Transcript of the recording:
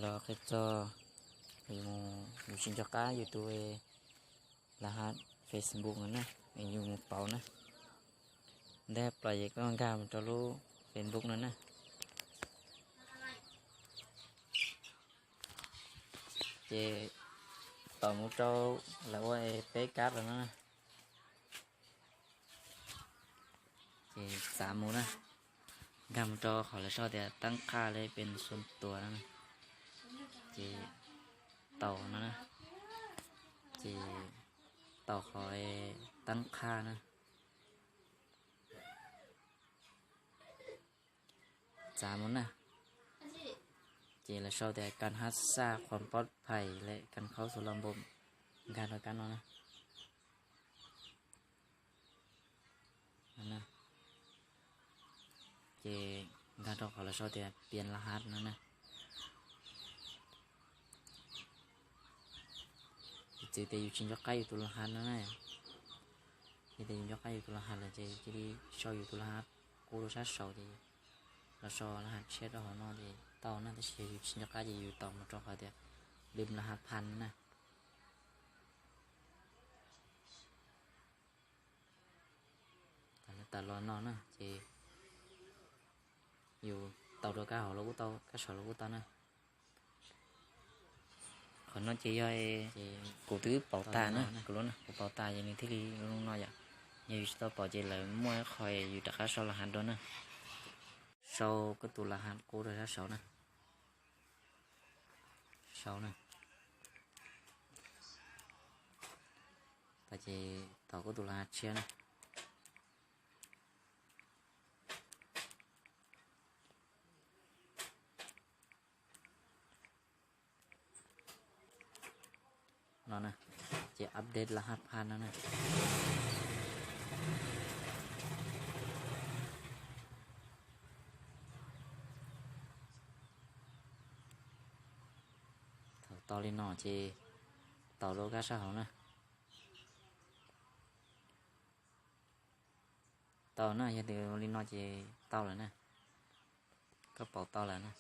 Los qhia txog yus tsis nco qab yus tus laj haj Facebook no na, yus mus pauv na. Ntej plos ces koj nkag mus rau lub Facebook no na. Ces tau mus rau lawv ua peb kab los no na. Ces txav mus na, nkag mus rau qhov lawv sau tias tab qhaj le pes xu tuas no na. Ces tau no na, ces tau qhov tab qhaj na. Txav mus na, ces lawv sau tias kas haj xaj qhuas pob phais le kas khaub xu lo npau, nkag rau kab no na. Ces nkag rau qhov lawv sau tias pias laj haj no na. Piv txwv tias yus tsis nco qab yus tus laj haj no na. Yog tias yus nco qab yus tus laj haj lawm ces cia li sau yus tus laj haj qub rau sab saud ces los sau laj haj tshiab rau hauv no ces tau na, tab sis yog yus tsis nco qab ces yus tau mus rau qhov tias lwm laj haj phaj na. Tawm los no na ces yus tau rau kab hauv los kuj tau, kab saud los kuj tau na. Qhov no ces yog kuv twb pauv tas na, kuv lub, kuv pauv tas ces nws thiaj li zoo no yom. Yog yus tsis tau pauv ces lawv muaj qhov yus rov qab sau laj haj dua na. Sau koj tus laj haj qub rau sab saud na. Sau na. Tau ces tau koj tus laj haj tshiab na. No na, ces update laj haj phaj no na. Thaum tau li no ces tau rau kab sab hauv na. Tau na, yog tias li no ces tau lawm na. Koj pauv tau lawm na.